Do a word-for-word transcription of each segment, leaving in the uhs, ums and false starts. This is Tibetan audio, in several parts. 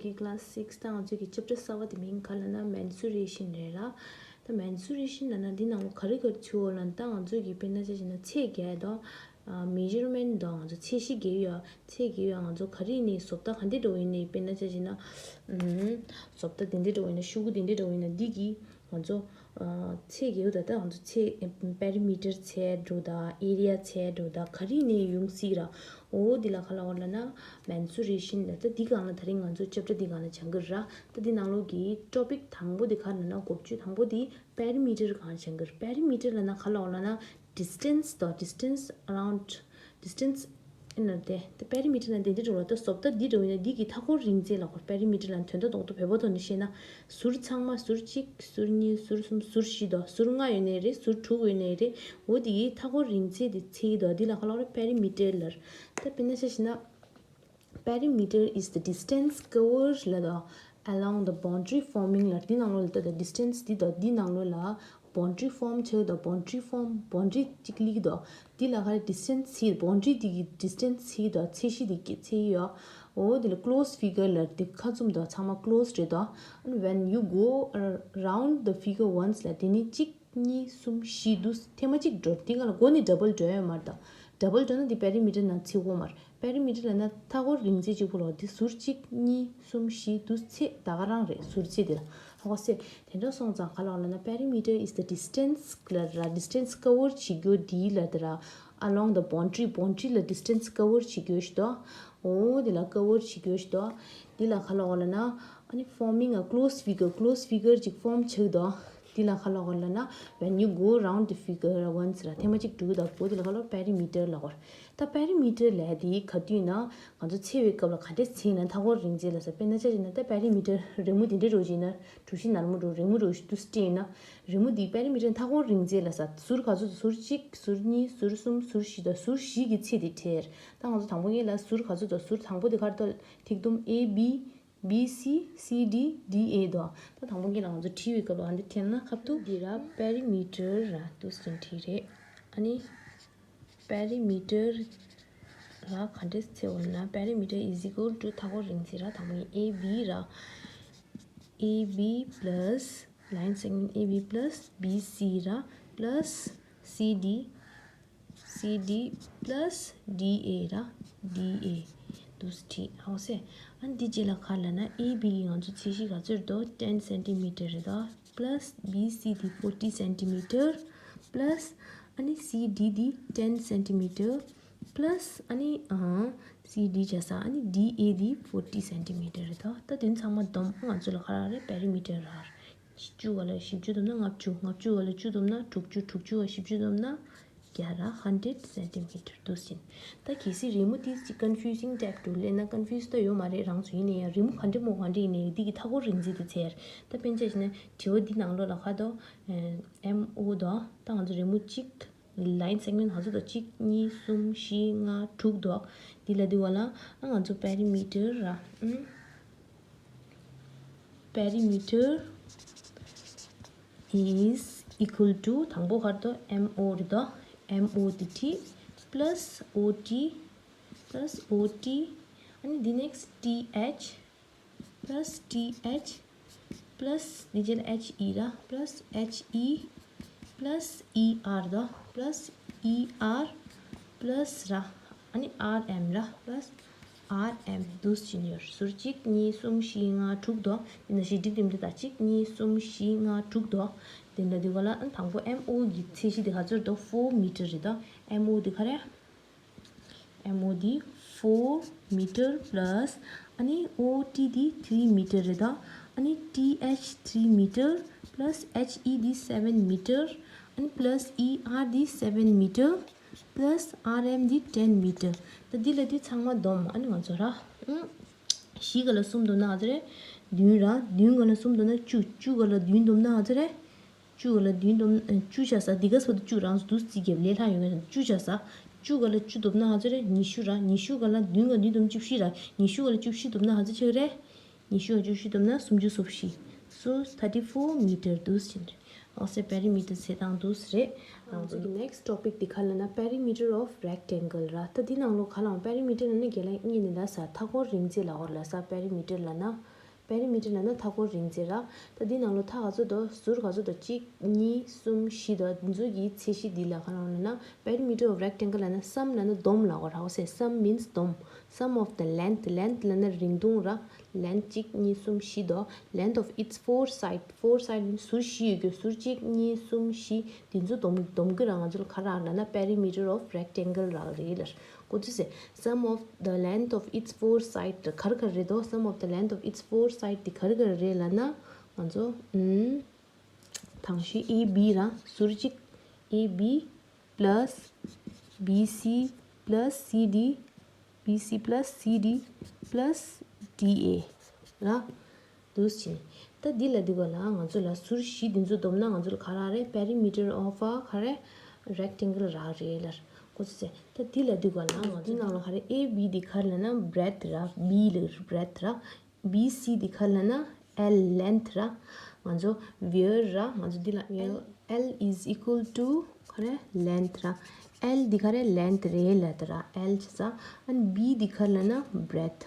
གི་class six ད་ང་ཚོ་གི་chapter གསར་པ་དེ་མིང་ག་ལབ་ན་mensuration རེད་ལ། ད་mensuration ལབ་ན་འདི་ནང་ག་རེ་ག་རེ་ཚུད་ཡོད་ལབ་ན། ད་ང་ཚོ་གི་དཔེར་ན་ཆ་བཞག་ན་ཚད་བརྒལ་དང་measurement དང་ང་ཚོ་ཚད་གཞི་བརྒལ་ཡོད། ཚད་བརྒལ་ཡོད། ང་ཚོ་ག་རེ་ཡིན་ནའི་བཟོ་ལྟ་ག་འདྲ་འདྲ་བོ་ཡིན་ནའི་དཔེར་ན་ཆ་བཞག་ན་བཟོ་ལྟ་དེ་འདྲ་འདྲ་བོ་ཡིན་ན་ཤོག་གུ་དེ་འདྲ་འདྲ་བོ་ཡིན་ན་འདི་གི་ང་ཚོ་ཚད་བརྒལ་ཡོད། ད་ལྟ་ང་ཚོ་ཚད་perimeter ཚད་འགྲོ་དང་area ཚད་འགྲོ་དང་ག་རེ་ཡིན་ནའི་ཡོང་སྲིད་ར། འོ་འདི་ལ་ག་ལབ་དགོས་ལབ་ན་mensuration ལབ། ད་འདི་སྒང་ལ་ད་རིང་ང་ཚོ་chapter འདི་སྒང་ལ་སྦྱང་གི་ར། ད་འདི་ནང་ལོགས་ཀྱི་topic དང་པོ་འདི་ག་ལབ་ན་འགོ་བརྗོད་དང་པོ་འདི་perimeter སྒང་སྦྱང་གི་ར། perimeter ལབ་ན་ག་ལབ་དགོས་ལབ་ན་distance དང་distance around distance ཨེ་ན་དེ་ད་perimeter ལབ་དེ་འདི་འགྲོ་ལ། ད་བཟོ་ལྟ་འདི་འགྲོ་ཡིན་ན་འདི་གི་མཐའ་འཁོར་རིང་ཚད་ལ་གོ perimeter ལབ། དོན་དག་རྡོག་རྡོག་བོད་པ་ཐོག་ནས་བཤད་ན་ཟུར་ཚང་མ་ཟུར་གཅིག་ཟུར་གཉིས་ཟུར་གསུམ་ཟུར་བཞི་དང་ཟུར་ལྔ་ཡོད་ནའི་རེད། ཟུར་དྲུག་ཡོད་ནའི་རེད། འོ་དེ་གི་མཐའ་འཁོར་རིང་ཚད་དེ་ཚད་ཀྱི་དོ་འདི་ལ་ག་ལབ་རེད། perimeter ལབ། ད་དཔེར་ན་ཆ་བཞག་ན། Perimeter is the distance covered ལབ་དོ། Along the boundary forming ལབ། འདི་ནང་ལོགས་ལ་ད་distance འདི་དང་འདི་ནང་ལོགས་ལ་boundary form བྱས་དོ། boundary form boundary གཅིག་ལིག་དོ། འདི་ལ་ག་རེ་distance ཚིག boundary འདི་གི་distance ཚིག་དོ། ཚད་གཞི་འདི་གི་ཚད་ཡོད། འོ་འདི་ལ་close figure ལབ། འདི་ཁ་བཙུམ་དོ། ཚང་མ་close རེད་དོ། And when you go around the figure once ལབ། འདི་ནི་གཅིག་གཉིས་གསུམ་བཞི་འདུག་ཐེངས་མ་གཅིག་འགྲོ། འདི་ག་ལ་མགོ་ནས་double འགྲོ་ཡོད་མ་རེད་དོ། double འགྲོ་ན་འདི་perimeter ནང་ཚུད་ཀྱི་ཡོད་མ་རེད། perimeter ལབ་ན་མཐའ་འཁོར་རིང་ཚད་གཅིག་པོ་ལ། འདི་ཟུར་གཅིག་གཉིས་གསུམ་བཞི་འདུག་ཚད་ད་ག་རང་རེད། ཟུར་ཚད་འདི་ལ་ཧ་གོ་སོང་། དེ་འདྲ་སོང་ཙང་ག་ལབ་དགོས་ལབ་ན་perimeter is the distance ལབ་ར། distance cover བྱེད་རྒྱུ་འདི་ལབ་དེ་ར། Along the boundary boundary ལ་distance cover བྱེད་རྒྱུ་ཞིག་དོ། འོ་འདི་ལ་cover བྱེད་རྒྱུ་ཞིག་དོ། འདི་ལ་ག་ལབ་དགོས་ལབ་ན་ཨ་ནི་forming a close figure close figure ཅིག་form བྱེད་དོ། འདི་ལ་ག་ལབ་དགོས་ལབ་ན་when you go round the figure once ར། ཐེངས་མ་གཅིག་འགྲོ་གི་འདུག་འདི་ལ་ག་ལབ་perimeter ལབ་དགོས། ད་perimeter ལབ་དེ་ག་དུས་ན་ང་ཚོ་ཚད་པའི་སྐབས་ལ་ག་འདྲས་ཚད་ན་མཐའ་འཁོར་རིང་ཚད་ལ་ཟེར། དཔེར་ན་ཆ་བཞག་ན་ད་perimeter རི་མོ་དེ་འདྲས་འདྲ་བོ་ཅིག་ཡིན་ན་གྲུ་བཞི་ནར་མོ་འདྲ་བོ་རི་མོ་འདྲ་བོ་ཞིག་ཏུ་སྤྲད་ཡིན་ན་རི་མོ་དེའི་perimeter མཐའ་འཁོར་རིང་ཚད་ལ་ཟེར། ཟུར་ག་ཚོད་དང་ཟུར་གཅིག་ཟུར་གཉིས་ཟུར་གསུམ་ཟུར་བཞི་དང་ཟུར་བཞི་གི་ཚད་དེ་བྲིས། ད་ང་ཚོ་དང་པོ་ངེད་ལ་ཟུར་ག་ཚོད་དང་ཟུར་དང་པོ་དེ་ག་རེ་ད་ཐིག་དུམ་A B B C C D D A དོ། ད་དང་པོ་ངེད་ལ་ང་ཚོ་བྲིས་པའི་སྐབས་ལ་འདི་བྲིས་ན་ཁ་ཐུག་འདི་ར་perimeter ར་འདུག་སེ་བྲིས་རེད། ཨ་ནི་perimeter ལ་ག་འདྲས་ཚད་འོ་ན་perimeter is equal to མཐའ་འཁོར་རིང་ཚད་ར། དང་པོ་ངེད་A B ར། A B plus line segment A B plus B C ར་plus C D C D plus D A ར། D A འདུག་སེ་བྲིས། ཧ་གོ་སོང་། ཨ་ནི་འདི་རྗེས་ལ་ག་ལབ་ན་A B གི་ང་ཚོ་ཚད་གཞི་ག་ཚོད་རེད་དོ། ten centimeter རེད་དོ། plus B C འདི་forty centimeter plus ཨ་ནི་C D འདི་ten centimeter plus ཨ་ནི་ཨང་C D བྱས་ཙང་ཨ་ནི་D A འདི་forty centimeter རེད་དོ། ད་དེ་ཚང་མ་བསྡོམས་ང་ཚོ་ལ་ག་རེ་རེད། perimeter ར། བཅུ་ག་ལ་བཞི་བཅུ་བསྡོམས་ན་ལྔ་བཅུ། ལྔ་བཅུ་ག་ལ་བཅུ་བསྡོམས་ན་དྲུག་ཅུ། དྲུག་ཅུ་ག་བཞི་བཅུ་བསྡོམས་ན་བརྒྱ་ར། hundred centimeter འདུག་སེ་བྲིས། ད་གལ་སྲིད་རི་མོ་དེ་ཅིག་confusing type དུ་སླེབས་ན་confuse ད་ཡོད་མ་རེད། རང་ཚོ་ཡིན་ན་ཡང་རི་མོ་ག་འདྲ་མོ་ག་འདྲ་ཡིན་ན་ཡང་འདི་གི་མཐའ་འཁོར་རིང་ཚད་དེ་ཚད་རེད། ད་དཔེར་ན་ཆ་བཞག་ན་དྲི་བ་འདི་ནང་ལོགས་ལ་ག་དོ། M O དོ། ད་ང་ཚོ་རི་མོ་གཅིག line segment ང་ཚོ་དང་གཅིག་གཉིས་གསུམ་བཞི་ལྔ་དྲུག་འདུག་འདི་ལ་འདི་བ་ལ་ཨ་ང་ཚོ་perimeter ར། ཨུམ། perimeter is equal to དང་པོ་ག་རེ་འདུག M O རེད་དོ། M O འདི་བྲིས། plus O T plus O T ཨ་ནི་འདི་next T H plus T H plus འདི་རྗེས་ལ་H E ར། plus H E plus E R དོ། plus E R plus ར། ཨ་ནི་R M ར། plus R M འདུག་སེ་བྱས་ནས་ཡོད། ཟུར་གཅིག་གཉིས་གསུམ་བཞི་ལྔ་དྲུག་འདུག་འདི་ནང་བཞིན་སྒྲིག་རིམ་འདི་དང་གཅིག་གཉིས་གསུམ་བཞི་ལྔ་དྲུག་འདུག་འདི་འདྲ་འདི་ག་ལ་ཨ་ནི་དང་པོ་M O གི་ཚད་གཞི་འདི་ག་ཚོད་རེད་དོ། four meter རེད་དོ། M O འདི་ག་རེ། M O འདི་four meter plus ཨ་ནི་O T འདི་three meter རེད་དོ། ཨ་ནི་T H three meter plus H E འདི་seven meter ཨ་ནི་plus E R འདི་seven meter plus R M འདི་ten meter ད་འདི་ལ་འདི་ཚང་མ་བསྡོམས་ཨ་ནི་ང་ཚོ་ར། ཨུམ། བཞི་ག་ལ་གསུམ་བསྡོམས་ན་ག་ཚོད་རེད། བདུན་ར། བདུན་ག་ལ་གསུམ་བསྡོམས་ན་བཅུ། བཅུ་ག་ལ་བདུན་བསྡོམས་ན་ག་ཚོད་རེད། བཅུ་ག་ལ་བདུན་བསྡོམས་ཨ། བཅུ་བྱས་ཙང་འདི་ག་སོ་དུ་བཅུ་རང་སོ་དུ་རྩིས་རྒྱབ་ལས་སླ་ཡོང་གི་རེད། བཅུ་བྱས་ཙང་བཅུ་ག་ལ་བཅུ་བསྡོམས་ན་ག་ཚོད་རེད། ཉི་ཤུ་ར། ཉི་ཤུ་ག་ལ་བདུན་ག་བདུན་བསྡོམས་བཅུ་བཞི་ར། ཉི་ཤུ་ག་ལ་བཅུ་བཞི་བསྡོམས་ན་ག་ཚོད་ཆགས་ཀྱི་རེད། ཉི་ཤུ་ག་བཅུ་བཞི་བསྡོམས་ན་སུམ་ཅུ་སོ་བཞི། so thirty four meter འདུག་སེ་བྱས་ནས་ ཨོ་སེ་པེ་རི་མི་ཊར་བྱེད་སྟངས་འདུག་ཟེར་རེད། ང་ཚོ་གི་next topic དེ་ག་ལབ་ན་perimeter of rectangle ར། ད་འདི་ནང་ལོགས་ག་ལབ་པེ་རི་མི་ཊར་ལབ་ན་རྒན་ལགས་གཉིས་ནས་ད་ས་མཐའ་འཁོར་རིང་ཚད་ལབ་ཀྱི་ཡོད་རེད་ལ་ས་པེ་རི་མི་ཊར་ལབ་ན། པེ་རི་མི་ཊར་ལབ་ན་མཐའ་འཁོར་རིང་ཚད་ར། ད་འདི་ནང་ལོགས་མཐའ་ག་ཚོད་འདུག་ཟུར་ག་ཚོད་འདུག་གཅིག་གཉིས་གསུམ་བཞི་འདུག་འདི་ཚོ་གི་ཚད་གཞི་འདི་ལ་ག་ལབ་ལབ་ན་perimeter of rectangle ལབ་ན་སམ་ལབ་ན་བསྡོམས་ལབ་ཀྱི་ཡོད་རེད་ཟེར། Sum means བསྡོམས། Sum of the length, length ལབ་ན་རིང་ཐུང་ར། Length གཅིག་གཉིས་གསུམ་བཞི་དོ། Length of its four side, four side ཟུར་བཞི་ཡོད་རྒྱུ་ཟུར་གཅིག་གཉིས་གསུམ་བཞི་འདི་ཚོ་བསྡོམས་བསྡོམས་རྒྱུ་ར་ང་ཚོ་ལ་ག་རེ་ལབ་ན་perimeter of rectangle ར་རེད་ལ། གོ་ཚུལ་ཟེར། Sum of the length of its four side ག་རེ་ག་རེ་རེད་དོ། Sum of the length of its four side དེ་ག་རེ་ག་རེ་རེད་ལབ་ན་ང་ཚོ་ཨུམ། དང་ཤོས་A B ར་ཟུར་གཅིག A B plus B C plus C D B C plus C D plus D A ར། འདུག་ཕྱིན། ད་འདི་ལ་འདི་ག་ལ་ང་ཚོ་ལ་ཟུར་བཞི་འདི་ཚོ་བསྡོམས་ན་ང་ཚོ་ལ་ག་རེ་རེད། Perimeter of a ག་རེ་rectangle ར་རེད་ལ། གོ་ཚུལ་ཟེར། ད་འདི་ལ་འདི་ག་ལ་ང་ཚོ་ནང་ལ་ག་རེ་A B འདི་ག་རེ་ལབ་ན་breadth ར། B ལ་breadth ར། B C འདི་ག་རེ་ལབ་ན་L length ར། ང་ཚོ་where ར་ང་ཚོ་འདི་ལ་L L is equal to ག་རེ་length ར། L འདི་ག་རེ་length རེད་ལབ་ད་ར། L བྱས་ཙང་ཨ་ནི་B འདི་ག་རེ་ལབ་ན་breadth།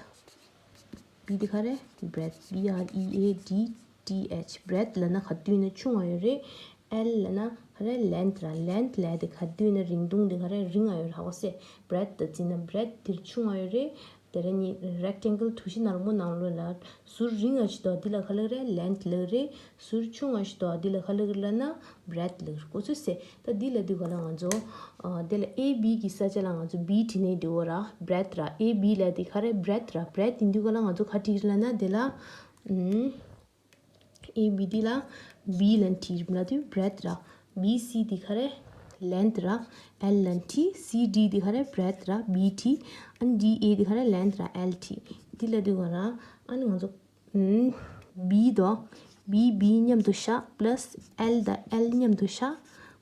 B འདི་ག་རེ་breadth B R E A D T H breadth ལབ་ན་ག་དུས་ན་ཆུང་བ་ཡོད་རེད། L ལབ་ན་ག་རེ་length ར། Length ལབ་དེ་ག་དུས་ན་རིང་ཐུང་དེ་ག་རེ་རིང་བ་ཡོད་ར་གོ་ཟེར། Breadth ད་བརྩིས་ན་breadth འདིར་ཆུང་བ་ཡོད་རེད། དེ་ར་ནི་rectangle གྲུ་བཞི་ནག་མོ་ནང་ལོགས་ལ་ཟུར་རིང་བ་ཞིག་འདུག་འདི་ལ་ག་ལབ་རེད། length ལབ་རེད། ཟུར་ཆུང་བ་ཞིག་འདུག་འདི་ལ་ག་ལབ་རེད་ལབ་ན་breadth ལབ་རེད། གོ་ཚུལ་ཟེར། ད་འདི་ལ་འདི་ག་ལ་ང་ཚོ་ཨ་དེ་ལ་A B གི་ས་ཆ་ལ་ང་ཚོ་B བྲིས་ནས་འདི་འོ་ར། breadth ར། A B ལ་འདི་ག་རེ་breadth ར། breadth འདི་འདི་ག་ལ་ང་ཚོ་ག་བྲིས་རེད་ལབ་ན་དེ་ལ་ཨུམ། A B འདི་ལ་B ལ་བྲིས་རེད་ལབ་དུས་breadth ར། B C འདི་ག་རེ་length ར། L ལ་བྲིས། C D འདི་ག་རེ་breadth ར། B བྲིས། ཨ་ནི་D A འདི་ག་རེ་length ར། L བྲིས། འདི་ལ་འདི་ག་ར། ཨ་ནི་ང་ཚོ་ཨུམ། B དང་B B མཉམ་དུ་བཞག plus L དང་L མཉམ་དུ་བཞག་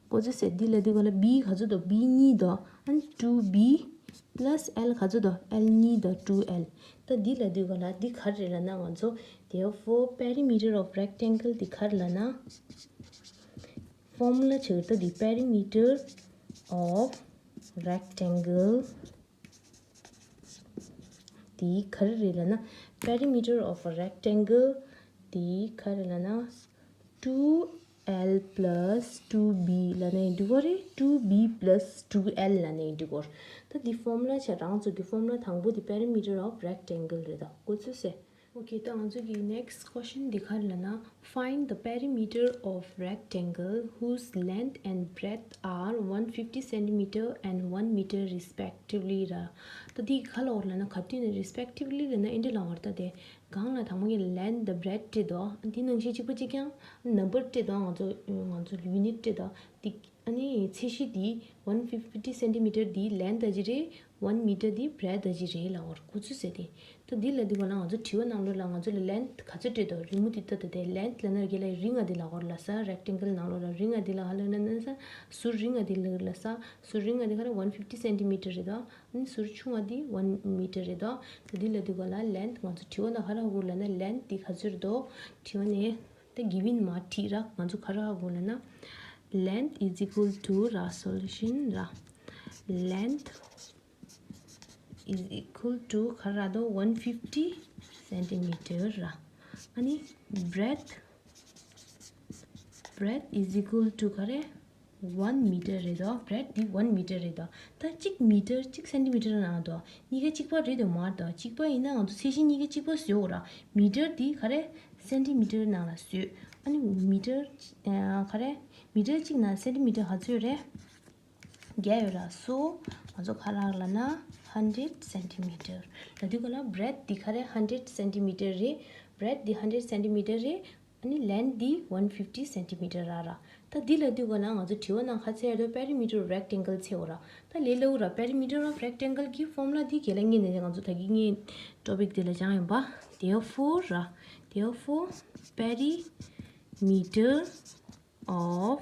གོ་ཚུལ་ཟེར། འདི་ལ་འདི་ག་ལ་B ག་ཚོད་འདུག B གཉིས་འདུག་ཨ་ནི་two B plus L ག་ཚོད་འདུག L གཉིས་དང་two L། ད་འདི་ལ་འདི་ག་ལ་འདི་ག་རེ་ལབ་ན་ང་ཚོ་therefore perimeter of rectangle འདི་ག་རེ་ལབ་ན། formula བྱེད་ད་འདི་perimeter of rectangle འདི་ག་རེ་རེད་ལབ་ན། perimeter of a rectangle འདི་ག་རེ་ལབ་ན། two L plus two B ལབ་ནས་འདི་གོ་རེད། two B plus two L ལབ་ནས་འདི་གོ་རེད། ད་འདི་formula བྱས་རང་ཚོ་གི་formula དང་པོ་འདི་perimeter of rectangle རེད། ད་གོ་ཚུལ་ཟེར། Okay ད་ང་ཚོ་གི་next question འདི་ག་རེ་ལབ་ན། Find the perimeter of rectangle whose length and breadth are one fifty centimeter and one meter respectively ར། ད་འདི་ག་ལབ་ཀྱི་ཡོད་ལབ་ན་ག་དུས་ནས་respectively ལབ་ན་འདི་འདྲ་ལབ་ཀྱི་ཡོད་རེད། ད་དེ་གང་ལ་དང་པོ་གི་length དང་breadth སྤྲད་དོ། འདི་ནང་བཞིན་གཅིག་པ་གཅིག་རྐྱང་number སྤྲད་དོ། ང་ཚོ་ང་ཚོ་unit སྤྲད་དོ། འདི་ཨ་ནི་ཚད་གཞི་འདི་one fifty centimeter འདི་length ཨ་ཅི་རེད། one meter འདི་breadth ཨ་ཅི་རེད་ལབ་ཀྱི་ཡོད་རེད། གོ་ཚུལ་ཟེར་དེ། ད་འདི་ལ་འདི་ག་ལ་ང་ཚོ་དྲི་བ་ནང་ལོགས་ལ་ང་ཚོ་ལ་length ག་ཚོད་སྤྲད་དོ། རི་མོ་འདི་ལྟ་ད་དེ་length ལབ་ན་རྒན་ལགས་རིང་ང་འདི་ལབ་ཀྱི་ཡོད་རེད་ལབ་ས། rectangle ནང་ལོགས་ལ་རིང་ང་འདི་ལ་ག་ལབ་ན་ན་ས་ཟུར་རིང་ང་འདི་ལབ་ཀྱི་ཡོད་རེད་ལབ་ས། ཟུར་རིང་ང་འདི་ག་རེ་one fifty centimeter རེད་དོ། ཨ་ནི་ཟུར་ཆུང་བ་འདི་one meter རེད་དོ། ད་འདི་ལ་འདི་ག་ལ་length ང་ཚོ་དྲི་བ་ནང་ག་རེ་ཧ་གོ་ལབ་ན་length འདི་ག་ཚོད་རེད་དོ། དྲི་བ་ནས་ད་given མར་བྲིས་ར། ང་ཚོ་ག་རེ་ཧ་གོ་ལབ་ན་length is equal to ར་solution ར། length is equal to ག་རེ་རེད་དོ། one fifty centimeter ར། ཨ་ནི་breadth breadth is equal to ག་རེ་one meter རེད་དོ། breadth འདི་one meter རེད་དོ། ད་གཅིག་meter གཅིག་centimeter ནང་དོ། གཉིས་ཀ་གཅིག་པ་རེད་དོ་མ་རེད་དོ། གཅིག་པ་ཡིན་ན་ང་ཚོ་ཚད་གཞི་གཉིས་ཀ་གཅིག་པ་བཟོ་དགོས་ར། meter འདི་ག་རེ་centimeter ནང་ལ་བཟོས། ཨ་ནི་meter ག་རེ་meter གཅིག་ནང་centimeter ག་ཚོད་རེད། བརྒྱ་ཡོད་ར། so ང་ཚོ་ག་རེ་ལབ་ན་hundred centimeter ལབ་དུས་ག་ལ་breadth འདི་ག་རེ་hundred centimeter རེད། breadth འདི་hundred centimeter རེད། ཨ་ནི་length འདི་one fifty centimeter ར་ར། ད་འདི་ལབ་དུས་ག་ལ་ང་ཚོ་དྲི་བ་ནང་ག་ཚད་ཡོད་དོ། perimeter of rectangle ཚད་འོ་ར། ད་ལས་སླ་བོ་ར། perimeter of rectangle གི་formula འདི་རྒན་ལགས་ངས་ནས་ང་ཚོ་ད་གི་ངས་topic འདི་ལ་སྦྱངས་ཡིན་པ། therefore ར། therefore perimeter of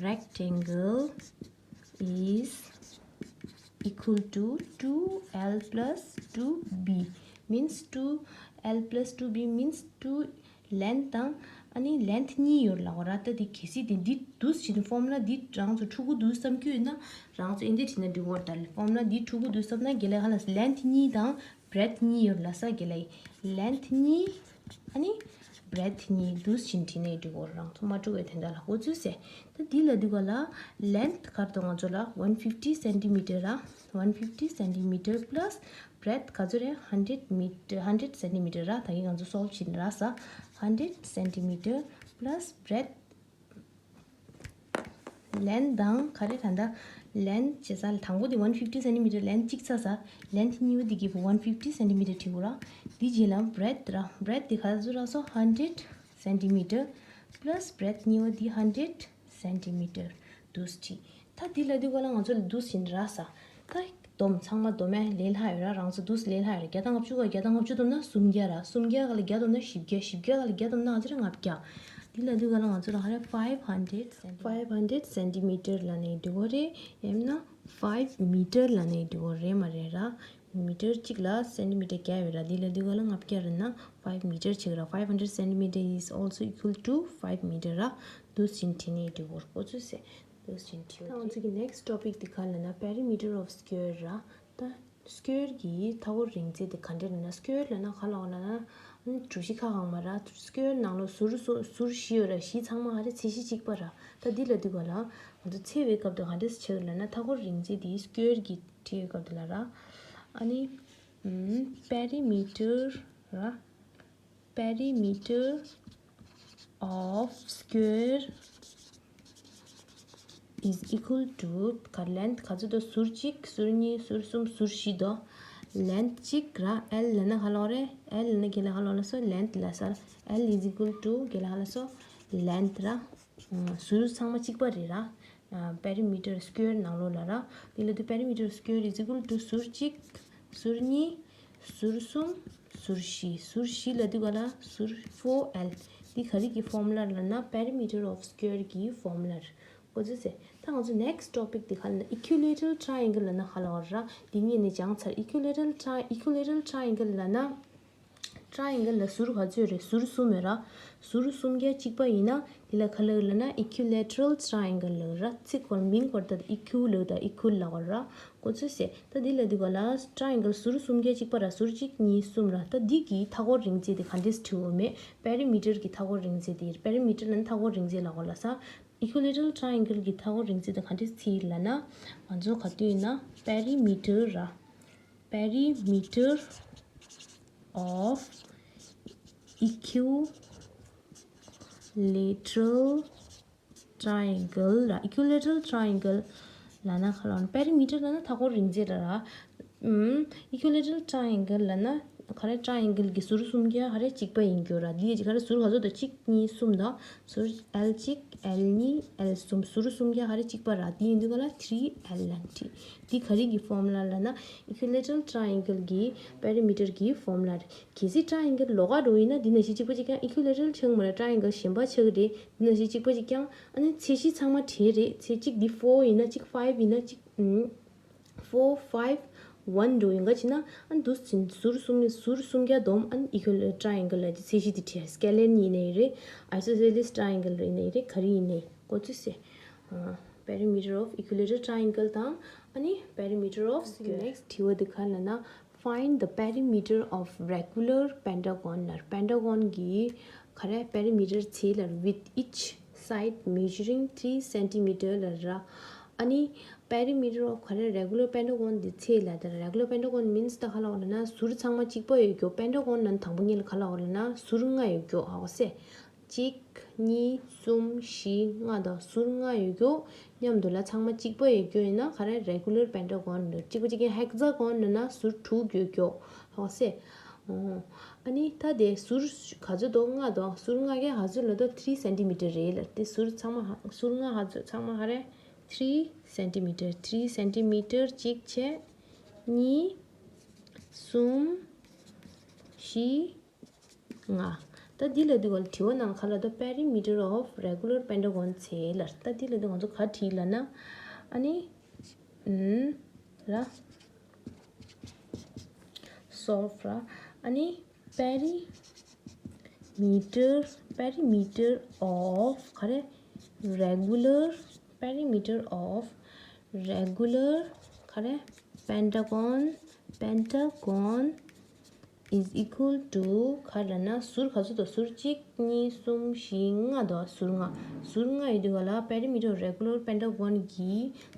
rectangle is equal to two L plus two B means two L plus two B means two length དང་ ཨ་ནི་length གཉིས་ཡོད་ལབ་པ་ར། ད་དེ་གལ་སྲིད་དེ་འདི་འདུག་སེ་བྱས་ན་formula འདི་རང་ཚོ་འཁྲུག་གི་འདུག་བསམ་རྒྱུ་ཡོད་ན་རང་ཚོ་ཨེ་འདྲ་བྱས་ན་འགྲིག་གི་རེད། ད་formula འདི་འཁྲུག་གི་འདུག་བསམ་ན་དགེ་ལགས་ཧ་ལས་སོང་། length གཉིས་དང་breadth གཉིས་ཡོད་ལབ་ས། དགེ་ལགས་length གཉིས་ཨ་ནི་breadth གཉིས་འདུག་སེ་བྱས་ན་བྲིས་ནས་འགྲིག་གི་རེད། རང་ཚོ་མ་འཁྲུག་པའི་དོན་དག་ལ། འགོ་ཚུགས་སེ། ད་འདི་ལབ་དུས་ག་ལ་length ག་རེ་འདུག་ང་ཚོ་ལ་one fifty centimeter ར། one fifty centimeter plus breadth ག་ཚོད་རེད། hundred meter, hundred centimeter ར། ད་གིན་ང་ཚོ་solve བྱས་ནས་རག་ས། hundred centimeter plus breadth length དང་ག་རེ་ད་ལྟ་length བྱེད་ས་ལ་དང་པོ་དེ་one fifty centimeter length གཅིག་ཚར་ས། length གཉིས་པ་དེ་གི་one fifty centimeter བྲིས་དགོས་ར། དེ་རྗེས་ལ་breadth ར། breadth དེ་ག་ཚོད་རག་སོང་། hundred centimeter plus breadth གཉིས་པ་དེ་hundred centimeter འདུག་སེ་བྲིས། ད་འདི་ལབ་དུས་ག་ལ་ང་ཚོ་ལ་འདུག་སེ་རག་ས། ད་སྡོམ་ཚང་མ་སྡོམ་ཡ་ལས་སླ་ཡོད་ར། རང་ཚོ་འདུག་སེ་ལས་སླ་ཡོད་ར། བརྒྱ་དང་ལྔ་བཅུ་ག་བརྒྱ་དང་ལྔ་བཅུ་སྡོམ་ན་སུམ་བརྒྱ་ར། སུམ་བརྒྱ་ག་ལ་བརྒྱ་སྡོམ་ན་བཞི་བརྒྱ། བཞི་བརྒྱ་ག་ལ་བརྒྱ་སྡོམ་ན་ང་ཚོ་ར་ལྔ་བརྒྱ། འདི་ལབ་དུས་ག་ལ་ང་ཚོ་ལ་ཧ་ལས་five hundred centi- five hundred centimeter ལབ་ནའི་འགྲིག་གི་རེད། ཡང་ན་five meter ལབ་ནའི་འགྲིག་གི་རེད་མ་རེད་ར། མི་ཊར་གཅིག་ལ་སེན་ཊི་མི་ཊར་བརྒྱ་ཡོད་ར། འདི་ལབ་དུས་ག་ལ་ལྔ་བརྒྱ་རེད་ན་five meter ཆགས་ར། five hundred centimeter is also equal to five meter ར། འདུག་སེ་བྲིས་ནས་འགྲིག་གི་རེད། འགོ་ཚུགས་སེ། འདུག་སེ་བྲིས། ད་ང་ཚོ་གི་next topic འདི་ག་ལབ་ན་perimeter of square ར། ད་square གི་མཐའ་འཁོར་རིང་ཚད་དེ་ག་འདྲ་རེད་ན། square ལབ་ན་ག་ལབ་ན་ཨ་ནི་གྲུ་བཞི་ཁ་གང་མ་ར། square ནང་ལོགས་ཟུར་སོ་ཟུར་བཞི་ཡོད་ར། བཞི་ཚང་མ་ཧ་རེ་ཚད་གཞི་གཅིག་པ་ར། ད་འདི་ལབ་དུས་ག་ལ་ང་ཚོ་ཚད་པའི་སྐབས་དུ་ག་འདྲ་ཆགས་ལབ་ན། མཐའ་འཁོར་རིང་ཚད་དེ་square གི་བྲིས་ཡོད་སྐབས་དུ་ལ་ར། ཨ་ནི་ཨམ་perimeter ར། perimeter of square is equal to ག length ག་ཚོད་དོ། ཟུར་གཅིག་ཟུར་གཉིས་ཟུར་གསུམ་ཟུར་བཞི་དོ། length གཅིག་ར། L ལབ་ན་ག་ལབ་རེད། L ལབ་ན་དགེ་ལགས་ག་ལབ་ལ་སོ། length ལབ་ས། L is equal to དགེ་ལགས་ག་ལབ་སོ། length ར། ཟུར་ཚང་མ་གཅིག་པ་རེད་ར། perimeter square ནང་ལོགས་ལ་ར། དེ་ལབ་དུས་perimeter square is equal to ཟུར་གཅིག་ཟུར་གཉིས། ཟུར་གསུམ། ཟུར་བཞི། ཟུར་བཞི་ལབ་དུས་ག་ལ་ཟུར་four L། འདི་ག་རེ་གི་formula ལབ་ན་perimeter of square གི་formula རེད། འགོ་ཚུགས་སེ། ད་ང་ཚོ་next topic འདི་ག་ལབ་ན་equilateral triangle ལབ་ན་ག་ལབ་ར། འདི་གཉིས་ནས་སྦྱངས་ཚར། equilateral tri- equilateral triangle ལབ་ན། triangle ལ་ཟུར་ག་ཚོད་རེད། ཟུར་གསུམ་ཡོད་ར། ཟུར་གསུམ་ཀ་གཅིག་པ་ཡིན་ན་དེ་ལ་ག་ལབ་ལབ་ན་equilateral triangle ལབ་ར། ཚིག་སྐོར་མིང་སྐོར་ད་equi ལབ་ད་equal ལབ་ར། འགོ་ཚུགས་སེ། ད་འདི་ལབ་དུས་ག་ལ་triangle ཟུར་གསུམ་ཀ་གཅིག་པ་ར། ཟུར་གཅིག་གཉིས་གསུམ་ར། ད་འདི་གི་མཐའ་འཁོར་རིང་ཚད་དེ་ག་འདྲས་བྲིས་འོ་མེད། perimeter གི་མཐའ་འཁོར་རིང་ཚད་དེ། perimeter ལབ་ན་མཐའ་འཁོར་རིང་ཚད་ལབ་གོ་ལ་ས། equilateral triangle གི་མཐའ་འཁོར་རིང་ཚད་དེ་ག་འདྲས་བྲིས་ལབ་ན། ང་ཚོ་ག་དུས་ཡིན་ན་perimeter ར། perimeter of equilateral triangle ར། equilateral triangle ལབ་ན་ག་ལབ་ན། perimeter ལབ་ན་མཐའ་འཁོར་རིང་ཚད་ར། ཨམ། equilateral triangle ལབ་ན་ག་རེ། triangle གི་ཟུར་གསུམ་ཀ་ཧ་རེ་གཅིག་པ་ཡིན་རྒྱུ་ར། འདི་ག་རེ་ཟུར་ག་ཚོད་དོ། གཅིག་གཉིས་གསུམ་དང་། ཟུར་L གཅིག L གཉིས L གསུམ། ཟུར་གསུམ་ཀ་ཧ་རེ་གཅིག་པ་ར། འདི་ཡིན་དུས་ག་ལ་three L ལ་འདི། འདི་ག་རེ་གི་formula ལབ་ན་equilateral triangle གི་perimeter གི་formula རེད། གལ་སྲིད་triangle ལོགས་ཀ་འགྲོ་ཡིན་ན་འདི་ནང་བཞིན་གཅིག་པ་གཅིག་རྐྱང་། equilateral ཆགས་མ་རེད། triangle གཞན་པ་ཆགས་ཀྱི་རེད། འདི་ནང་བཞིན་གཅིག་པ་གཅིག་རྐྱང་། ཨ་ནི་ཚད་གཞི་ཚང་མ་བྲལ་རེད། ཚད་གཅིག་འདི་four ཡིན་ན་གཅིག་five ཡིན་ན་གཅིག་ཨུམ། four five one འགྲོ་ཡོང་ག་བྱས་ན་ཨ་འདུག་ཟིན་ཟུར་གསུམ་ཟུར་གསུམ་ཀ་སྡོམ། ཨ་ནི་equilateral triangle ལ་ཚད་གཞི་འདི་བྲལ། scalene ཡིན་ནའི་རེད། isosceles triangle ཡིན་ནའི་རེད། ག་རེ་ཡིན་ནའི་འགོ་ཚུགས་སེ། ཨ། perimeter of equilateral triangle དང་ཨ་ནི་perimeter of square། next དྲི་བ་འདི་ག་ལབ་ན། Find the perimeter of regular pentagon ལབ། pentagon གི་ག་རེ་perimeter ཚད་ལབ། With each side measuring three centimeter ལབ་ར། ཨ་ནི་perimeter of ག་རེ་regular pentagon འདི་ཚད་ལབ། ད་regular pentagon means ད་ག་ལབ་ལབ་ན་ཟུར་ཚང་མ་གཅིག་པ་ཡོད་རྒྱུ། pentagon ནང་དང་པོ་ཉིད་ལ་ག་ལབ་ལབ་ན་ཟུར་ལྔ་ཡོད་རྒྱུ་ཧ་གོ་སེ། གཅིག་གཉིས། གསུམ། བཞི། ལྔ་དང་ཟུར་ལྔ་ཡོད་རྒྱུ། མཉམ་དུ་ལ་ཚང་མ་གཅིག་པ་ཡོད་རྒྱུ་ཡིན་ན་ག་རེ་regular pentagon ལབ། གཅིག་པ་གཅིག་རྐྱང་hexagon ལབ་ན་ཟུར་དྲུག་ཡོད་རྒྱུ་ཧ་གོ་སེ། ཨོ། ཨ་ནི་ད་དེ་ཟུར་ག་ཚོད་དོ། ལྔ་དང་ཟུར་ལྔ་ཀ་ག་ཚོད་ལབ་དོ། three centimeter རེད་ལབ། དེ་ཟུར་ཚང་མ་ཧ་ཟུར་ལྔ་ག་ཚོད་ཚང་མ་ག་རེ་three centimeter three centimeter གཅིག་བྱས། གཉིས། གསུམ། བཞི། ལྔ། ད་འདི་ལབ་དུས་ག་ལ་དྲི་བ་ནང་ག་ལབ་དོ། perimeter of regular pentagon ཚད་ལབ། ད་འདི་ལབ་དུས་ང་ཚོ་ག་བྲིས་ལབ་ན། ཨ་ནི། ཨུམ། ར། solve ར། ཨ་ནི་peri- meter, perimeter of ག་རེ། regular, perimeter of regular ག་རེ། pentagon, pentagon is equal to ག་རེ་ལབ་ན། ཟུར་ག་ཚོད་དོ། ཟུར་གཅིག་གཉིས་གསུམ་བཞི་ལྔ་དོ། ཟུར་ལྔ། ཟུར་ལྔ་ཡོད་དུས་ག་ལ། perimeter of regular pentagon གི་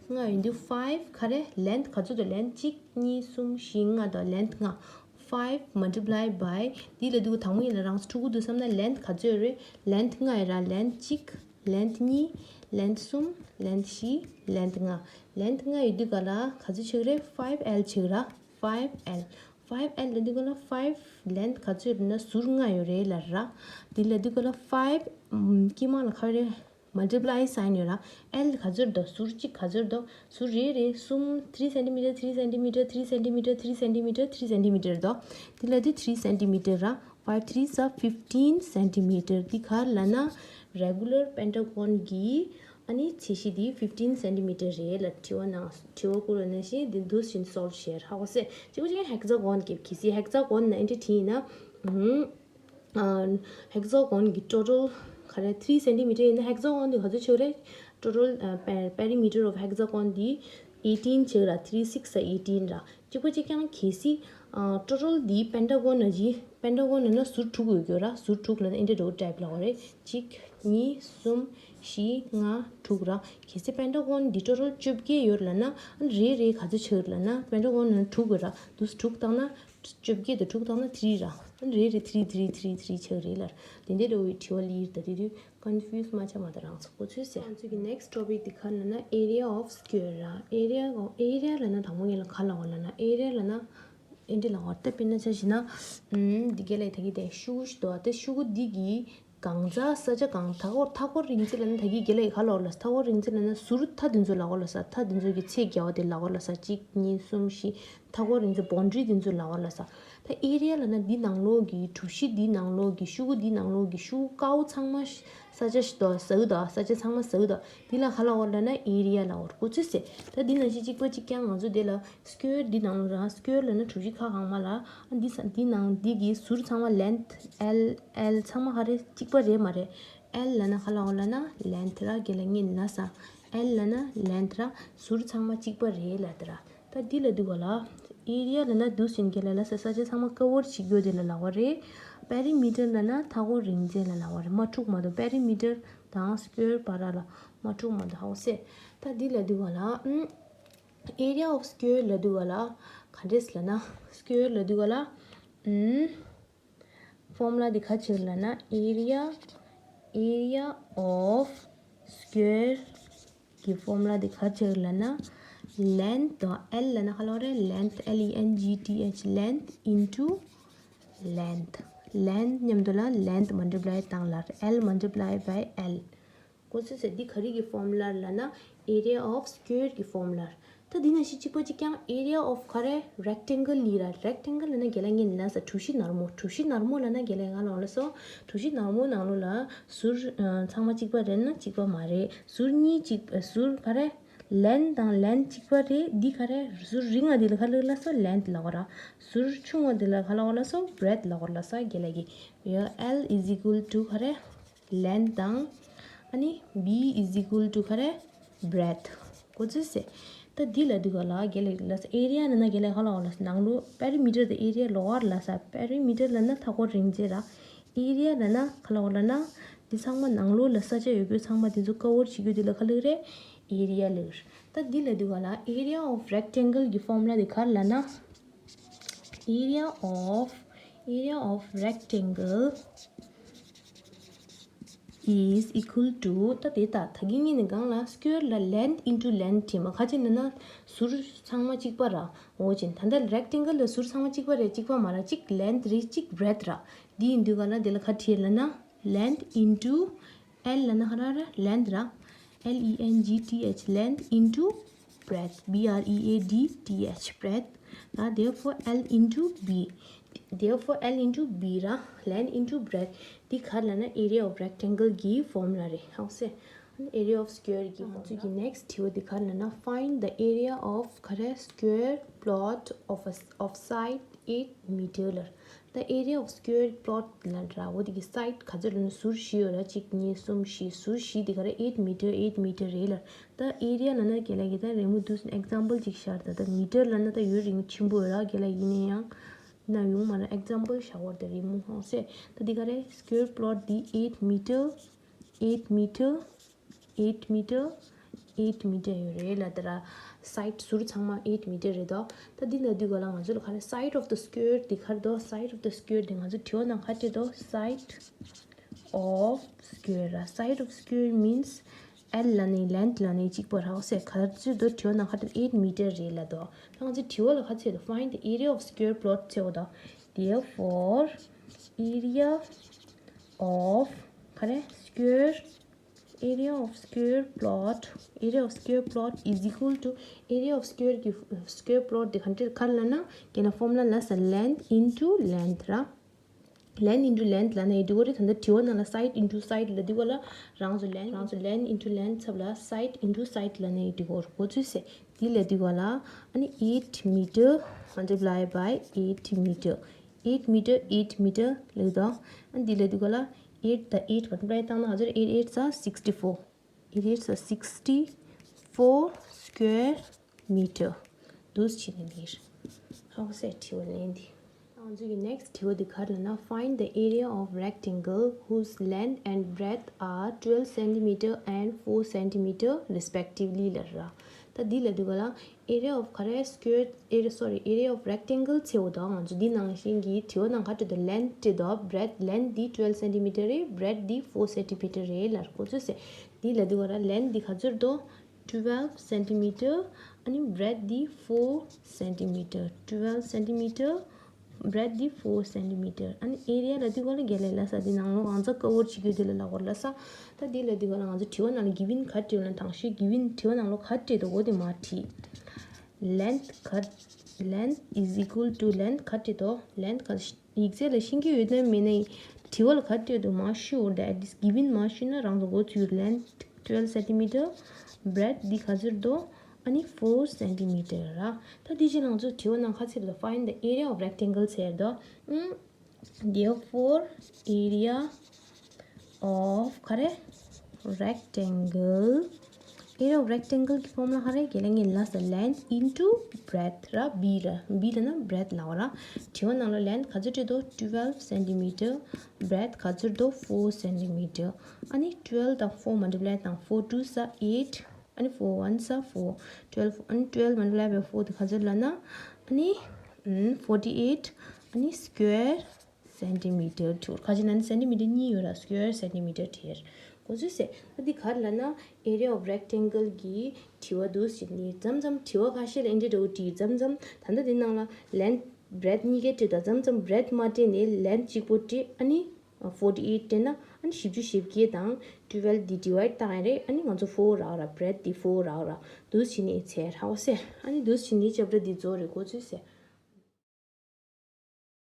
ལྔ་ཡོད་དུས་five ག་རེ། length ག་ཚོད་དོ། length གཅིག་གཉིས་གསུམ་བཞི་ལྔ་དོ། length ལྔ། five multiply by འདི་ལ་དུས་དང་པོ་ཡིན་ལ་རང་ཚོ་ཕྲུ་གུ་དུས་བསམ་ན་length ག་ཚོད་ཡོད་རེད། length ལྔ་ཡོད་ར། length གཅིག length གཉིས length གསུམ length བཞི length ལྔ། length ལྔ་ཡོད་དུས་ག་ལ་ག་ཚོད་ཆགས་རེད། five L ཆགས་ར། five L five L ལ་དུས་ག་ལ་five length ག་ཚོད་ཡོད་ན་ཟུར་ལྔ་ཡོད་རེད་ལ་ར། འདི་ལ་དུས་ག་ལ་five དཀྱིལ་མ་ལ་ག་རེ། multiply sign ཡོད་ར། L ག་ཚོད་དོ། ཟུར་གཅིག་ག་ཚོད་དོ། ཟུར་རེ་རེ་གསུམ། three centimeter, three centimeter, three centimeter, three centimeter, three centimeter དོ། འདི་ལ་དུས་three centimeter ར། Five threes are fifteen centimeter འདི་ག་རེ་ལབ་ན། regular pentagon གི་ཨ་ནི་ཚད་གཞི་འདི་fifteen centimeter རེད་ལ། དྲི་བ་ནང་དྲི་བ་བསྐུར་བ་ནང་བཞིན་འདི་འདུག་བཞིན་solve བྱེད་ཧ་གོ་སེ། གཅིག་པ་གཅིག་hexagon གི་གལ་སྲིད་hexagon ན་ཨེ་འདྲ་བྲིས་ཡིན་ན། hexagon གི་total ག་རེ། three centimeter ཡིན་ན་hexagon འདི་ག་ཚོད་ཆགས་རེད། total perimeter of hexagon འདི་eighteen ཆགས་ར། three six are eighteen ར། གཅིག་པ་གཅིག་རྐྱང་གལ་སྲིད། total འདི་pentagon ན་ཇི། pentagon ན་ན་ཟུར་དྲུག་ཡོད་རྒྱུ་ར། ཟུར་དྲུག་ལ་ན་ཨེ་འདྲ་འགྲོ་type ལ་འོ་རེད། གཅིག་གཉིས། གསུམ། བཞི། ལྔ། དྲུག་ར། གལ་སྲིད་pentagon འདི་total བཅོ་བརྒྱད་ཡོད་ལབ་ན། རེ་རེ་ག་ཚོད་ཆགས་ལབ་ན། pentagon ན་དྲུག་ཡོད་ར། འདུག་དྲུག་བཏང་ན། བཅོ་བརྒྱད་དང་དྲུག་བཏང་ན་three ར། རེ་རེ་three three three three ཆགས་རེད་ལ། དེ་འདྲ་འདྲ་བོའི་དྲི་བ་ལ་ཡིར་ད་དེ་དུས། confuse མ་ཆགས་མ་ད་རང་ཚོ་གོ་ཚོད་ཟེར། ང་ཚོ་གི་next topic འདི་ག་ལབ་ན་area of square ར། area of area ལབ་ན་དང་པོ་ངེད་ལ་ག་ལབ་པ་ལབ་ན། area ལབ་ན་ཨེ་འདྲ་ལབ་པ་ད་དཔེར་ན་ཆ་བཞག་ན། ཨུམ། འདི་ག་ལ་ད་གི་དེ་ཤུ་གུ་ཞིག་འདུག་ཨ། ད་ཤུ་གུ་འདི་གི་གང་ཚ་ས་ཆ་གང་། མཐའ་འཁོར་མཐའ་འཁོར་རིང་ཚད་ལབ་ན་ད་གི་ག་ལ་ག་ལབ་པ་ལབ། མཐའ་འཁོར་རིང་ཚད་ལབ་ན་ཟུར་མཐའ་འདི་ཚོ་ལབ་པ་ལབ་ས། མཐའ་འདི་ཚོ་གི་ཚད་བརྒྱབ་པ་དེ་ལབ་པ་ལབ་ས། གཅིག་གཉིས། གསུམ། བཞི། མཐའ་འཁོར་རིང་ཚད་boundary འདི་ཚོ་ལབ་པ་ལབ་ས། ད་area ལབ་ན་འདི་ནང་ལོགས་ཀྱི་གྲུ་བཞི་འདི་ནང་ལོགས་ཀྱི་ཤུ་གུ་འདི་ནང་ལོགས་ཀྱི་ཤུ་གུ་དཀར་པོ་ཚང་མ་ཤ་ས་ཆ་ཞིག་དང་ཟ་གི་དང་ས་ཆ་ཚང་མ་ཟ་གི་དང་འདི་ལ་ག་ལབ་པ་ལབ་ན་area ལབ་པ་གོ་ཚོད་ཟེར། ད་འདི་ནང་བཞིན་གཅིག་པ་གཅིག་རྐྱང་ང་ཚོ་འདི་ལ་square འདི་ནང་ལོགས་རང་square ལབ་ན་གྲུ་བཞི་ཁ་གང་མ་ལ་འདི་ས་འདི་ནང་འདི་གི་ཟུར་ཚང་མ་length L L ཚང་མ་ག་རེ་གཅིག་པ་རེད་མ་རེད། L ལབ་ན་ག་ལབ་པ་ལབ་ན་length ར། རྒན་ལགས་ངས་ལབ་ས། L ལབ་ན་length ར། ཟུར་ཚང་མ་གཅིག་པ་རེད་ལབ་དེ་ར། ད་འདི་ལ་འདུག་ག་ལ། area ལབ་ན་འདུག་སེ་རྒན་ལགས་ལབ་ས་ས་ཆ་ཚང་མ་cover བྱེད་རྒྱུ་དེ་ལ་ལབ་པ་རེད། perimeter ལབ་ན་མཐའ་འཁོར་རིང་ཚད་ལ་ལབ་པ་རེད། མ་འཁྲུག་མ་གཏོགས་perimeter དང་square བར་ལ་མ་འཁྲུག་མ་གཏོགས་ཧ་གོ་སེ། ད་འདི་ལ་འདུག་ག་ལ། ཨུམ། area of square ལ་འདུག་ག་ལ། ག་འདྲས་ལབ་ན་square ལ་འདུག་ག་ལ། ཨུམ། formula འདི་ག་ཅིག་ལབ་ན་area area of square གི་formula འདི་ག་ཅིག་ལབ་ན་length དང་L ལབ་ན་ག་ལབ་རེད། length L E N G T H length into length length མཉམ་དུ་ལ་length multiply བཏང་ལ་L multiply by L གོ་ཚོད་ཟེར། འདི་ག་རེ་གི་formula ལབ་ན་area of square གི་formula། ད་འདི་ནང་བཞིན་གཅིག་པ་གཅིག་རྐྱང་area of ག་རེ་rectangle ལི་ར། rectangle ལབ་ན་རྒན་ལགས་ངས་ལབ་ས་གྲུ་བཞི་ནར་མོ། གྲུ་བཞི་ནར་མོ་ལབ་ན་རྒན་ལགས་ང་ལ་འོ་ལ་སོ། གྲུ་བཞི་ནར་མོ་ནང་ལོགས་ལ་ཟུར་ཚང་མ་གཅིག་པ་རེད་ན་གཅིག་པ་མ་རེད། ཟུར་གཉིས་གཅིག་ཟུར་ག་རེ་length དང་length གཅིག་པ་རེད། འདི་ག་རེ་ཟུར་རིང་ང་འདི་ལ་ག་ལབ་ལ་སོ་length ལབ་གོ་ར། ཟུར་ཆུང་བ་འདི་ལ་ག་ལབ་གོ་ལ་སོ་breadth ལབ་གོ་ལ་ས་རྒན་ལགས་ཀྱིས། ཡ་L is equal to ག་རེ། length དང་། ཨ་ནི་B is equal to ག་རེ། breadth གོ་ཚོད་ཟེར། ད་འདི་ལ་འདི་ག་ལ་རྒན་ལགས་ལབ་ས་area ལབ་ན་རྒན་ལགས་ག་ལབ་གོ་ལ་ས་ནང་ལོགས་perimeter དང་area ལོགས་ལ་ས། perimeter ལབ་ན་མཐའ་འཁོར་རིང་ཚད་ར། area ལབ་ན་ག་ལབ་གོ་ལ་ན་འདི་ཚང་མ་ནང་ལོགས་ལ་ས་ཆ་ཡོད་རྒྱུ་ཚང་མ་འདི་ཚོ་cover བྱེད་རྒྱུ་འདི་ལ་ག་ལབ་རེད། area ལབ་རེད། ད་འདི་ལ་འདི་ག་ལ་area of rectangle གི་formula འདི་ག་ལབ་ན། area of area of rectangle is equal to ད་དེ་ད་ད་གིན་ངས་ནི་གང་ལ་square ལ་length into length བྲིས་མ་ཁ་ཅིག་ནི་ན་ཟུར་ཚང་མ་གཅིག་པ་ར། འོ་ཅིན་ད་ལྟ་rectangle ལ་ཟུར་ཚང་མ་གཅིག་པ་རེད། གཅིག་པ་མ་ར་གཅིག་length རེད་གཅིག་breadth ར། འདི་ཡིན་དུས་ག་ལ་དེ་ལ་ཁ་བྲིས་ལ་ན་length into L ལ་ན་ཧ་ར་ར་length ར། L E N G T H length into breadth B R E A D T H breadth ད་therefore L into B therefore L into B ར་length into breadth འདི་ག་ལ་ན་area of rectangle གི་formula རེད་ཧ་གོ་སེ། area of square གི formula གི་next དྲི་བ་འདི་ག་ལ་ན་find the area of ག་རེ་square plot of a of side eight meter ལ། ད་area of square plot ལབ་ར། འོ་དེ་གི་side ག་ཚོད་ལབ་ན་ཟུར་བཞི་ཡོད་ར། གཅིག་གཉིས་གསུམ་བཞི། ཟུར་བཞི་དེ་ག་རེ། eight meter, eight meter རེད་ལ། ད་area ལབ་ན་རྒན་ལགས་ཀྱིས་ད་རི་མོ་འདུག་སེ་example ཅིག་བཞག་ད་ད་meter ལབ་ན་ད་ཡུན་རིང་ཆེན་པོ་ཡོད་ར། རྒན་ལགས་ཡིན་ན་ཡང་ན་ཡོང་མ་ར། example བཞག་པ་རེད། ད་རི་མོ་ཧོ་སེ། ད་དེ་ག་རེ། square plot འདི་eight meter, eight meter, eight meter, eight meter ཡོད་རེད་ལ། དེ་ར་side ཟུར་ཚང་མ་eight meter རེད་དོ། ད་འདི་ལ་དུས་ག་ལ་ང་ཚོ་ལ་ག་རེ། side of the square འདི་ག་རེ་དོ། side of the square འདི་ང་ཚོ་དྲི་བ་ནང་ག་རེ་དོ། side of square ར། side of square means L ལ་ནི་length ལ་ནི་གཅིག་པ་ར། འོ་སེ་ག་ཚོད་དོ། དྲི་བ་ནང་ག་རེ་eight meter རེད་ལ་དོ། ད་ང་ཚོ་དྲི་བ་ལ་ག་ཚོད་དོ། find the area of square plot ཚེ་འོ་དོ། therefore area of ག་རེ། square area of square plot, area of square plot is equal to area of square གི་square plot དེ་ག་འདྲ་ག་ལབ་ན། རྒན་ལགས་formula ལ་ས་length into length ར། length into length ལབ་ན་ཡི་དུས་གོ་རེད། ད་ལྟ་དྲི་བ་ནང་ལ་side into side ལ་དུས་གོ་ལ་རང་ཚོ་length རང་ཚོ་length into length ཚབ་ལ་side into side ལབ་ན་ཡི་དུས་གོ་རེད། གོ་ཚུལ་སེ་འདི་ལ་དུས་གོ་ལ་ཨ་ནི་eight meter multiply by eight meter, eight meter, eight meter ལ་དུས་ཨ་ནི་འདི་ལ་དུས་གོ་ལ་eight ད་eight multiply བཏང་ན་ག་ཚོད། eight eight are sixty four, eight eight are sixty four square meter འདུག་སེ་བྱས་ནས་འདིར་ཧ་གོ་སེ་དྲི་བ་ལན་འདི། ང་ཚོ་གི་next དྲི་བ་འདི་ག་རེ་ལབ་ན། find the area of rectangle whose length and breadth are twelve centimeter and four centimeter respectively ལབ་ར། ད་འདི་ལ་དུས་ག་ལ་area of ག་རེ། square area, sorry, area of rectangle ཚེ་འོ་དོ། ང་ཚོ་འདི་ནང་བཞིན་གྱི་དྲི་བ་ནང་ག་རེ་དོ། length དེ་དོ། breadth, length འདི་twelve centimeter རེད། breadth འདི་four centimeter རེད་ལབ་ར། གོ་ཚུལ་སེ་འདི་ལ་དུས་ག་ར་length འདི་ག་ཚོད་དོ། twelve centimeter ཨ་ནི་breadth འདི་four centimeter, twelve centimeter, breadth འདི་four centimeter ཨ་ནི་area ལ་དུས་ག་ལ་རྒན་ལགས་ལ་ས་འདི་ནང་ལོགས་ང་ཚོ་cover བྱེད་རྒྱུ་དེ་ལ་ལ་གོ་ལ་ས། ད་འདི་ལ་དུས་ག་ལ་ང་ཚོ་དྲི་བ་ནང་ལ་given ག་རེ་ལ་དང་ཤོས་given དྲི་བ་ནང་ལོགས་ག་རེ་དོ་གོ་དེ་མ་བྲིས། length ག་length is equal to length ག་རེ་དོ། length ག་ཡིག་ཚད་ལ་ཤེས་ཀྱི་ཡོད་དོན་མེད་ན་དྲི་བ་ལ་ག་རེ་དོ་མ་ཤོད་འོ། ད་at least given མ་ཤོད་ན་རང་ཚོ་གོ་ཚུལ་length twelve centimeter, breadth འདི་ག་ཚོད་དོ། ཨ་ནི་four centimeter ར། ད་འདི་ཕྱི་ལ་ང་ཚོ་དྲི་བ་ནང་ག་ཚོད་དོ། find the area of rectangle ཟེར་དོ། ཨུམ། therefore area of ག་རེ། rectangle, area of rectangle གི་formula ག་རེ། རྒན་ལགས་ངས་ལབ་ས་length into breadth ར། B ར། B ལབ་ན་breadth ལབ་པ་ར། དྲི་བ་ནང་ལ་length ག་ཚོད་བྲིས་འདུག twelve centimeter, breadth ག་ཚོད་འདུག four centimeter ཨ་ནི་twelve དང་four multiply དང་four two are eight ཨ་ནི་four one are four, twelve ཨ་ནི་twelve multiply by four དེ་ག་ཚོད་ལབ་ན། ཨ་ནི་ཨམ་forty eight ཨ་ནི་square centimeter དེ་ག་ཅི་ན་ནི་centimeter གཉིས་ཡོད་ར། square centimeter དེར་གོ་ཚུལ་སེ། ད་འདི་ག་རེ་ལབ་ན་area of rectangle གི་དྲི་བ་འདུག་ཟེར་ནི་མཚམས་མཚམས་དྲི་བ་ཁ་ཤས་ལ་ཨེ་འདྲ་འདྲ་བོ་དྲིས། མཚམས་མཚམས་ད་ལྟ་འདི་ནང་ལ་length breadth གཉིས་ཀའི་དྲིས་དང་མཚམས་མཚམས་breadth མ་དྲིས་ནས་length གཅིག་པོ་དྲིས། ཨ་ནི་forty eight དྲིས་ན་ཨ་ནི་བཞི་བཅུ་ཞེ་བརྒྱད་དང་twelve འདི་divide བཏང་ཡ་རེད། ཨ་ནི་ང་ཚོ་four རག་ར། breadth འདི་four རག་ར། འདུག་ཟེར་ནི་ཚེ་ར་བ་སེ། ཨ་ནི་འདུག་ཟེར་ནི་ཅབ་ར་འདི་རྫོགས་རེད། གོ་ཚུལ་སེ།